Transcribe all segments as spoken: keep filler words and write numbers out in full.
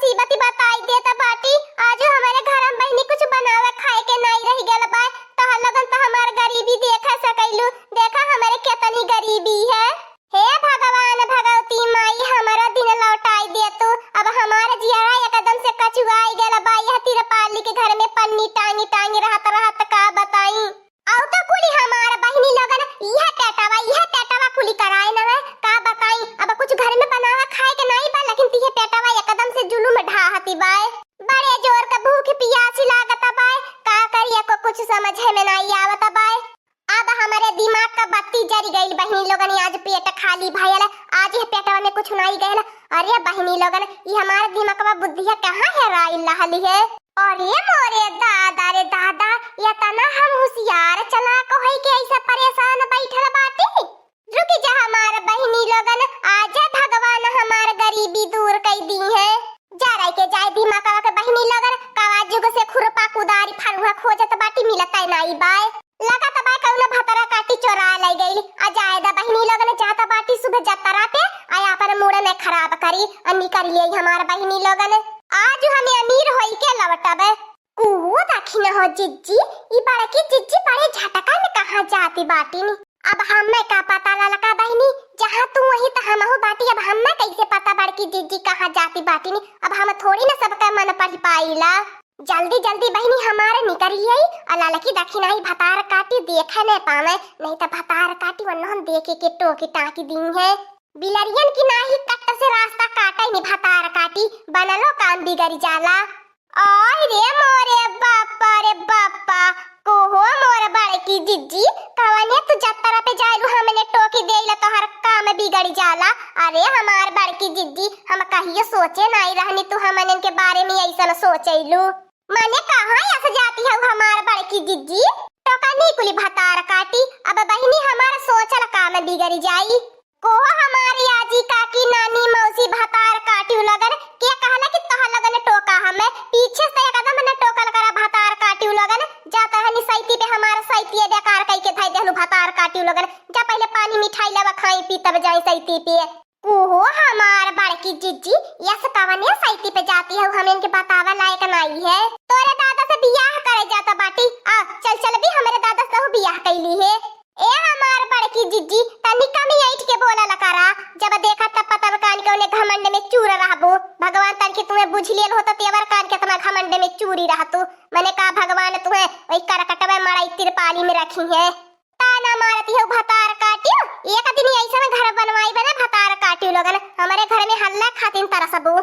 ई बती बताई देत बाटी, आजु हमरे घर में बहिनी कुछ बनावे खाए के नाई रहि गइल बा। तोहर लोगन त हमार गरीबी देखे सकैलू, देखा हमरे केतनी गरीबी है। हे भगवान भगवती माई, हमरो दिन लौटाई दे तू। अब हमार जियरा एकदम से कचुआई गइल बा, यह तिरपाली के घर में पन्नी टांगी टांगी रहत रहत का बताई। अउ तो कुली हमार बहिनी लोगन, इहे पेटवा, इहे पेटवा कुली कराए न है, का बताई। अब कुछ घर में बनावा खाए के नाई बा, लेकिन तिहे पेटवा एकदम से जुलुम ढाहती बाय। बड़े जोर के भूख पियासी लागत बाय, का करी, एको कुछ समझे में नाई आवत बाय। अब हमरे दिमाग का बत्ती जरि गइल बहिनी लोगन, आज पेट खाली भयल, आज यह पेटवा में कुछ नाई गयल। अरे बहिनी लोगन, ई हमार दिमागवा बुद्धिया कहाँ हेराइल रहली है? अरे मोरे दादा रे दादा, एतना हम हुसियार चलाक होई के ऐसा परेशान बैठल बाटी? रुकी जा हमार बहिनी लोगन, आजे भगवान हमार गरीबी दूर कई दी है। जराई के जाए दिमागवा के बहिनी लोगन, कवा जुग से खुरपा कुदारी फरुहा खोजत बाटी, मिलत नाई बाय। लगत बाय कउनो भतरा काटी चोरा लै गइल। आ जाए दा बहिनी लोगन, जात बाटी सुबह जतरा पे, आ आपन मूड न खराब करी, आ निकल ले हमार बहिनी लोगन। आज हमें अमीर होई के लौटब। कुहो दखिन हो जिज्जी, ई बड़की जिज्जी बड़े झटका में कहाँ जाती बाटिन? अब हमें का पता ललका बहिनी, जहाँ तू वहीं त हमहू बाटी, अब हमें कैसे पता बड़की जिज्जी कहाँ जाती बाटिन? अब हम थोड़ी न सबका मन पढ़ पाइला। जल्दी जल्दी बहिनी हमारे निकरी आई, आ ललकी दखिनाई भतार काटी देखे न पावे, नहीं त भतार काटी वन्हन देखे के टोकी टाकी दी है। बिलरियन की नाही कट्ट से रास्ता काटे नि भतार काटी, बनलो काम बिगड़ी जाला। आय रे मोरे बापा रे बापा, कोहो मोर बड़की जिज्जी, कवने तू जतरा पे जाइलू हमने टोकी देइला तोहर काम बिगड़ी जाला। अरे हमार बड़की जिज्जी, हम कहियो सोचे नाई रहनी तू हमने के बारे में ऐसन सोचैलू। माने कहाँ अस जाती हऊ हमार बड़की जिज्जी? टोका नी कुली भतार काटी, अब बहिनी हमार सोचल काम बिगड़ी जाई। कोहो हमारी आजी, काकी, नानी, मौसी, भतार काटियो लगन, के कहला कि तोहर लगन टोका हमें? पीछे से एकदम न टोकल करा भतार काटियो लगन, जात रहनी सैती पे हमार सैतिये बेकार कई के धई देहलू भतार काटियो लगन, जा पहले पानी मिठाई लेवा खाई पी तब जाई सैती पे। कोहो हमार बड़की जिज्जी, यस कवने सैती पे जाती हऊ, हम इनके बतावा लायक नाई है। तोरे दादा से बियाह करे जाता बाटी, आ चल चल भी हमरे दादा से हऊ बियाह कैली है। ए हमार बड़की जिज्जी, तनी कम ऐठ के बोला लकारा, जब देखा तब पतन कान के उन्हें घमंड में चूर रहबो। भगवान तनके तुम्हें बुझ लेल होता तेवर कान के इतना घमंड में चूरी रहतू। मने का भगवान तुम्हें वही करकटवे मड़ई तिरपाली में रखी है। ताना मारती हो भतार काटियो, एक दिन ऐसन घर बनवाई बने भतार काटियो लोगन, हमरे घर में हल्ला खातिन तरसबो।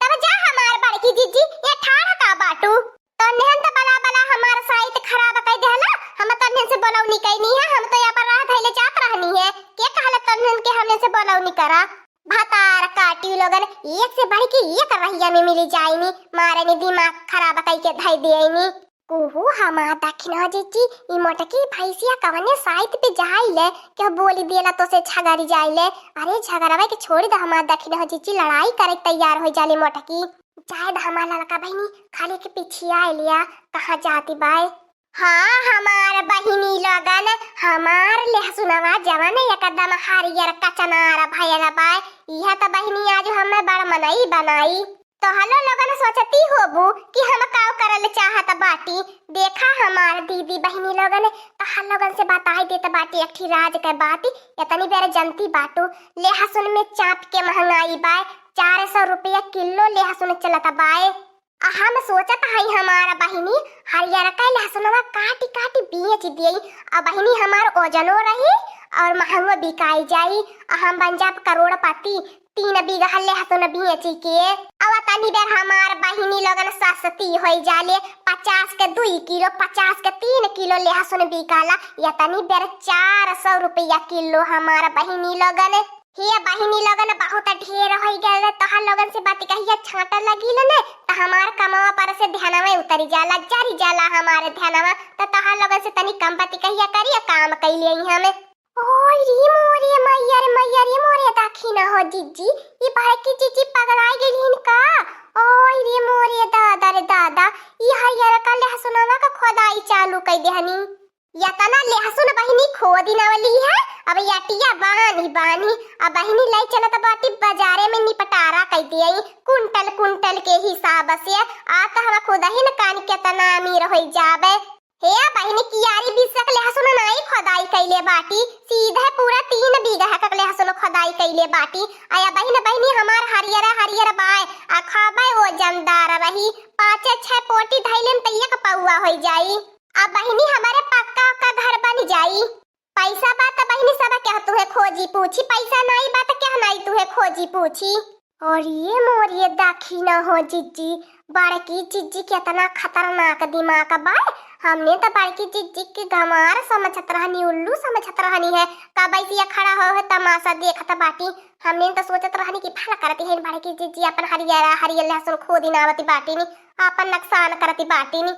तब जा हमार बड़की जिज्जी, ये ठाड़ का बाटू? तन्हन त बला बला हमार साइत खराब कई देहला। हम तन्हन से बोलौनी कैनी है, हम तो यहाँ पर राह धैले जात रहनी है। के कहला तन्हन के हमने से बोलौनी करा? भतार काटियो लोगन, एक से बढ़ के एक रहिया में मिली जाइनी, मारे नी दिमाग खराब कई के धई देनी। कुहू हमार दखिनहा जिज्जी, ई मोटकी भैंसिया कवने साइत पे जाइले, केहू बोली देला तो से झगरी जाइले। अरे झगरवा के छोड़ी द हमार दखिनहा जिज्जी, लड़ाई करे के तैयार हो जाले मोटकी। जाए द हमार ललका बहिनी, खाली के पिछिया लिया, कहाँ जाती बाय? हाँ हमार बहिनी लोगन, हमार लहसुनवा जवन एकदम हरियर कचनार भयल बाय, इह त बहिनी आज हमें बड़ मनई बनाई। तोहलो लोगन सोचती होबू कि हम काव करल चाहत बाटी। देखा हमार दीदी बहिनी लोगन, तोहर लोगन से बताई देत बाटी एक ठी राज के बात। एतनी बेर जनती बाटू, लहसुन में चाप के महंगाई बाय, चार सौ रुपया किलो लहसुन चलत बाय। आ हम सोचत हई हमार बहिनी हरियरका लहसुनवा काटी काटी बेच दियई, आ बहिनी हमार ओजनो रही और महंगो बिकाई जाई, आ हम बन जाब करोड़पति। तीन बीघा लहसुन बेची के। अब तनी बेर हमार बहिनी लोगन सस्ती होई जाले, पचास के दुई किलो, पचास के तीन किलो लहसुन बिकाला, या तनी बेर चार सौ रुपया किलो हमार बहिनी लोगन। हे बहिनी लोगन, बहुत ढेर होई गए, तोहर लोगन से बात कहिया छांट लगिल ने, त हमार कमवा पर से ध्यानवा उतरी जाला, जरी जाला हमार ध्यानवा, त तोहर लोगन से तनी कम बात कहिया करी, काम कैले ही हमें। ओय रे मोरे मैया रे, मैया रे मोरे, देखी न हो जिज्जी, ई बड़की जिज्जी पगलाइ गइलिन का? ओय रे मोरे दादा रे दादा, ई हरियरका लहसुनवा का खोदाई चालू कइ देहनी। यतना लहसुन बहिनी खोदिनवली है, अब यटिया बान्ही बान्ही, अब बहिनी लई चलत बाटी बजारे में निपटारा कइ दियई, कुंटल कुंटल के हिसाब से। आ त हम खुदहिन कान केतना अमीर होइ जाबे। हे बहिनी, कियारी बिस्सा क लहसुन नाई खोदाई कइले बाटी, सीधे पूरा तीन बीघा क लहसुन खोदाई कइले बाटी। आ या बहिन, बहिनी हमार हरियर हरियर बाय, आ खाबे वजनदार रही, पाँचे छह पोटी धइलेम त एक पौआ होइ जाई। आ बहिनी हमरे पक्का का घर बन जाई। पैसा बा त बहिनी सब केहू तुहे खोजी पूछी, पैसा नाई बा त केहू नाई तुहे खोजी पूछी। अरे मोरे दखिना हो जिज्जी, बड़की जिज्जी केतना खतरनाक दिमाग बा। हमने त बड़की जिज्जी के गंवार समझत रहनी, उल्लू समझत रहनी है। कबइ से खड़ा हो है तमाशा देखत बाटी। हमने त सोचत रहनी कि भला करती है बड़की जिज्जी, अपन हरियर हरियर लहसुन खोदिनावती बाटी नी, अपन नुकसान करती बाटी नी।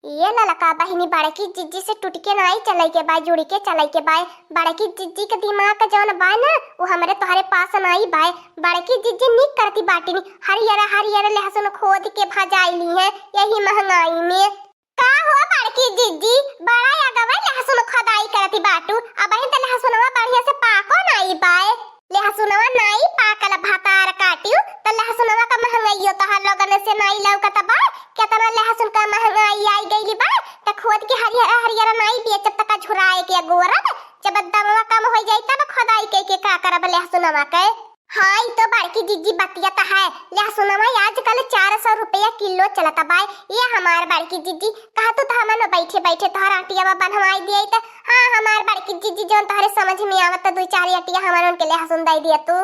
ए ललका बहिनी, बड़की जिज्जी से टूट के नाई चलइ के बाय, जुड़ के चलइ के बाय। बड़की जिज्जी के दिमाग के जौन बाय ना, उ हमरे तोहरे पास नाई बाय। बड़की जिज्जी नीक करती बाटिनी, हरियर हरियर लहसुन खोद के भजाइली है यही महंगाई में। का हो बड़की जिज्जी, बड़ा अगवे लहसुन खोदाई करती बाटू, अबहिन त लहसुनवा बढ़िया से पाको नाई बाय। लहसुनवा नाई पाकल भतार काटियो, त लहसुनवा का महंगाइयो तोहार लोगन से नाई लौकत बा। केतना लहसुन का महंगाई आई गइली बा, त खोद के हरियर हरियर नाई बेचब त का झुराए के गोरब? जब दमवा कम होइ जाई तब खोदाई कइ के का करब लहसुनवा के? हाँ, ई तो बड़की जिज्जी बतिया त है। लहसुनवा आजकल चार सौ रुपया किलो चलत बा। ए हमार बड़की जिज्जी, कहतू त हमन बैठे बैठे तोहर अटियावा बन्हवाई दियई त। हाँ, हमार बड़की जिज्जी, जौन तोहरे समझ में आवत त दुई चार अटिया हमन उनके लहसुन दइ दिया तू।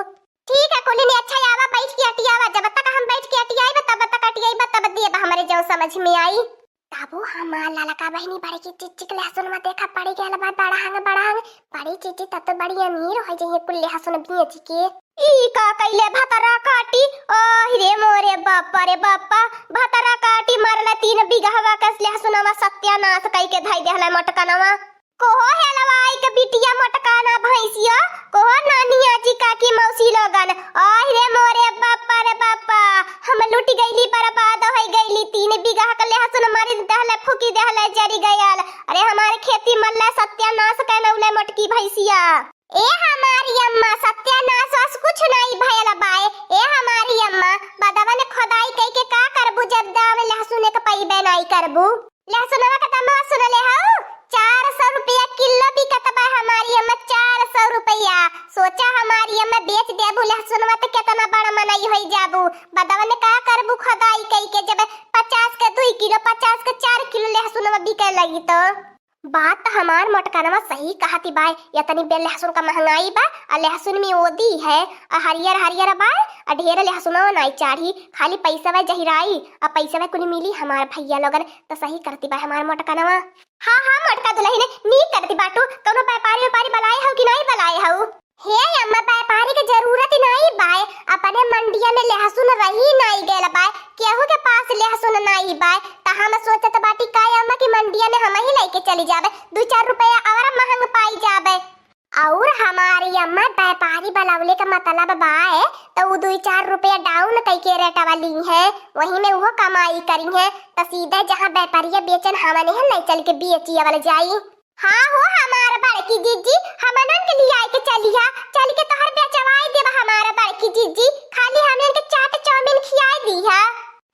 ठीक है, कुलिन अच्छा आवा, बैठ के अटियावा, जब तक हम बैठ के अटियाइबा, तब तक अटियाइबा, तब देबा हमरे जौन समझ में आई। तबो हमार ललका बहिनी बड़की जिज्जी के लहसुन में देखा पड़ी गयल बा, बड़हंग, बड़हंग। बड़ी जिज्जी तब तो बड़ी अमीर होइ जइहे कुल लहसुन बेच के। ई का कइले भतरा काटी, आहि रे मोरे बापा रे बापा, भतरा काटी मरले तीन बिगहवा के लहसुनवा सत्यानाश कइ के धइ देहले मोटकनवा। कोहो हेलवाई के बिटिया मोटकाना भैंसिया, कोहो नानिया जी काकी मौसी लोगन। आहि रे मोरे बापा रे बापा, हम लुटि गइली, बर्बाद होइ गइली। तीन बिगहा के लहसुन मारि दहले, फूकि दहले, जरि गयल। अरे हमार खेती मल्ले सत्यानाश कइनउले मोटकी भैंसिया। ए हमारी अम्मा, सत्यानाश वास कुछ नाई भयल बाय। ए हमारी अम्मा, बदवन खोदाई कइ के का करबू जब दाम लहसुन के पइबे नाई करबू? लहसुनवा के दमवा सुनले हऊ? चार सौ रुपया किलो बिकत बा हमारी अम्मा, चार सौ रुपया। सोचा हमारी अम्मा बेच देबू लहसुनवा त केतना बड़ मनई होइ जाबू। बदवन का करबू खोदाई कइ के जब पचास के दुई किलो, पचास के चार किलो लहसुनवा बिके लगी तो? बात त हमार मोटकनवा सही कहती बाय, यतनी बेर लहसुन का महंगाई बा, आ लहसुन में ओदी है, आ हरियर हरियर बाय, आ ढेर लहसुनवा नाई चाढ़ी, खाली पैसवा जहिराई, आ पैसवा कुल मिली हमार भैया लोगन, त सही करती बाय हमार मोटकनवा। हाँ, हाँ, मोटका दुलहिन, नीक करती बाटू, कौनो व्यापारी व्यापारी बलाए हऊ कि नाई बलाए हऊ? हे अम्मा, व्यापारी के जरूरत ही नाई बाय, अपने मंडिया में लहसुन रही नाई गयल बाय, केहू के पास लहसुन नाई बाय, त हम सोचत बाटी का अम्मा कि मंडिया में हमही लइके चली जाबे, दुई चार रुपया और महंग पाई जाबे। और हमारी अम्मा व्यापारी बलवले का मतलब बाय, त उ दुई चार रुपया down कइके रेटवा लीहे, वही में उहो कमाई करिहे, त सीधे जहाँ व्यापारिया बेचन हमने हम लइ चल के बेची अवल जाई। हाँ हो हमार बड़की जिज्जी, हमनन के लियाए के चलिहा, चल के तोहर बेचवाई देब हमार बड़की जिज्जी, खाली हमनन के चाट चाउमीन खियाए दिहा।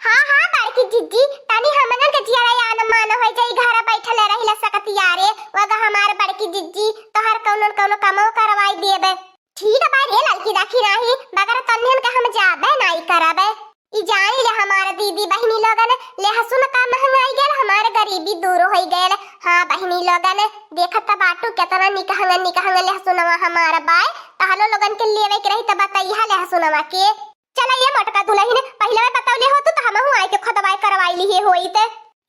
हाँ, हाँ बड़की जिज्जी, तनी हमनन के जियरा आन मान होइ जाई, घर बैठल रहिला सकतिया रे, वगा हमार बड़की जिज्जी, तोहर कौनो न कौनो कमो करवाई देबे। ठीक बा रे ललकी, देखी नाही, बगर तन्हन के हम जाबे नाई करबे। ई जानी ले हमार दीदी बहिनी लोगन, लहसुन का महंगाई गयल, हमार गरीबी दूर होइ गयल। हाँ बहिनी लोगन, देखत त बाटू केतना निकहंग निकहंग लहसुनवा हमार बाय, तहलो लोगन के लेवे के रही त बतैहा लहसुनवा के। चला ये मोटका दुलहिन, पहिले बतौले होतू त हमहू आइके खोदवाई करवाई लिहे होइत।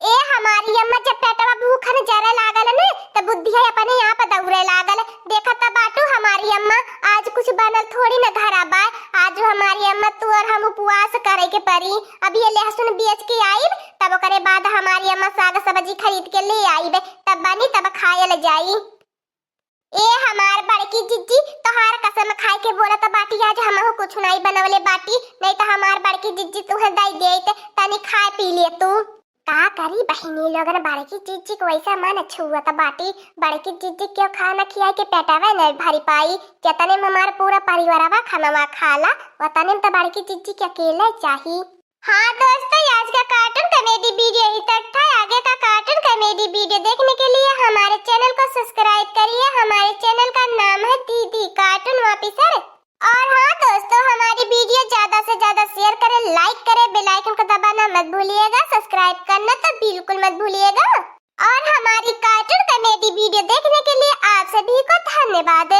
ए हमारी अम्मा, जब पेटवा भूखन जरे लागल न, त बुद्धिया अपने आप दौरे लागल। देखत त बाटू हमारी अम्मा, आज कुछ बनल थोड़ी न घरा बा। आज हमारी अम्मा तू और हम उपवास करे के परी। अब ये लहसुन बेच के आइब, तब ओकरे बाद हमारी अम्मा साग सब्जी खरीद के ले आइब, तब बनी तब खायल जाई। ए हमार बड़की जिज्जी, तोहार कसम खाए के बोलत बाटी, आज हमहू कुछ नाई बनवले बाटी, नहीं त हमार बड़की जिज्जी तुहे दई देत, तनी खाए पी ले तू। का करी बहिनी लोगन, बड़की जिज्जी के वैसा मन छुअत बाटी। बड़की जिज्जी क्यों खाना खियाई के पेटवा नहीं भरी पाई। जतने में हमार पूरा परिवारवा खानवा खाला, वतने में तो बड़की जिज्जी के अकेले चाही। हाँ दोस्तों, आज का कार्टून कॉमेडी वीडियो ही तक था। आगे का कार्टून कॉमेडी वीडियो देखने के लिए हमारे चैनल को सब्सक्राइब करिए। हमारे चैनल का नाम है दीदी कार्टून ऑफिसर। और हाँ दोस्तों, हमारी वीडियो ज्यादा से ज्यादा शेयर करें, लाइक करें, बेल आइकन को दबाना मत भूलिएगा, सब्सक्राइब करना तो बिल्कुल मत भूलिएगा। और हमारी कार्टून कॉमेडी वीडियो देखने के लिए आप सभी को धन्यवाद।